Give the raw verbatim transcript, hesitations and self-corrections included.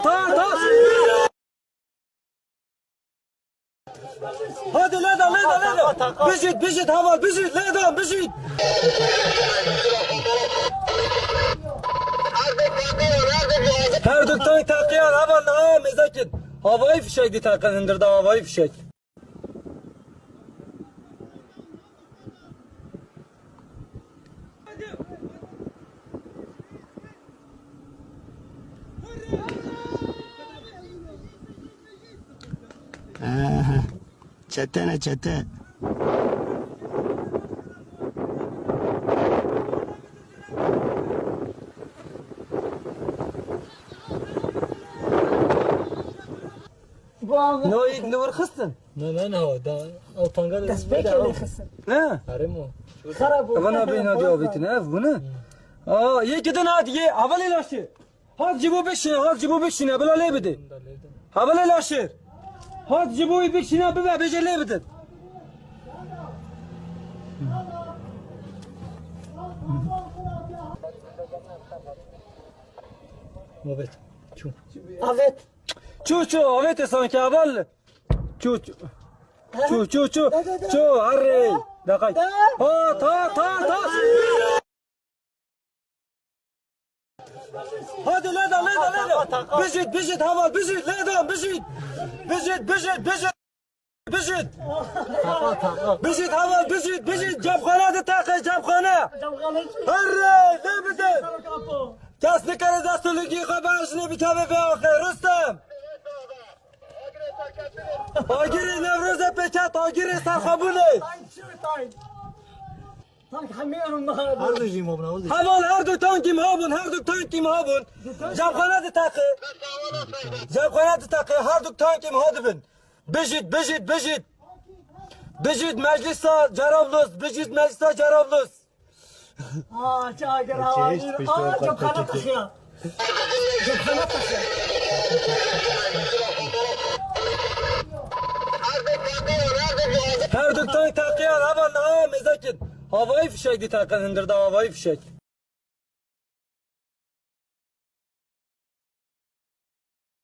Ta, ta. Hadi lê de, lê de, lê de. Bijît, bijît, heval, bijît, lê de, bijît. Her du tank teqiyan, heval, niha mêzekin. Havayî fişek dî teqin, hindir de havayî fişek. Aha. Çete ne çete. No, ît nur xistin. Ne, ne, ne, da, ew tanga de. Destpêkê lê xistin. Ne? Arê mo. Xera bû. Ev ne bê, ne diya bîtin, ev bu ne? Aa, yê gidin hadi, yê, hevalê laşê. Hat ji bo bişîne, hat ji bo bişîne, bila lê bidin. Hevalê laşê. Hat ji bo wî bişîne bibe, bêje lê bidin. Muhabbet. Çû. Avêt. Çû, çû, avêt e sanki, heval. Çû, çû. Çû, çû, çû. Çû, herê. Deqay. Hat, hat, hat, hat. Hadi lê de, lê de, lê de. Bijît, bijît, heval, bijît, lê de, bijît. Bijît, bijît, bijît. Bijît. Bijît, heval, bijît, bijît. Cemxane diteqe, cemxane. Herê, lê bidin. Kes nikare dest û lingî xwe biejne, bi tevê vê axê. Rustem. Agirê Newrozê pêket, agirê serxwebûnê. Tank hemê û me hebûn. Her du jî mabûn, her du. Heval, her du tankî me hebûn, her du tankî me hebûn. Cemxane diteqe. Cemxane diteqe, her du tankî me hadibin. Bijît, bijît, bijît. Bijît Meclisa Cerablus, bijît Meclisa Cerablus. Aa, çager, aa, aa, cemxane teqiya. Cemxane teqiya. Her du tank teqiyan, heval, niha mêzekin. Havayî fişek dî teqin, hindir de havayî fişek.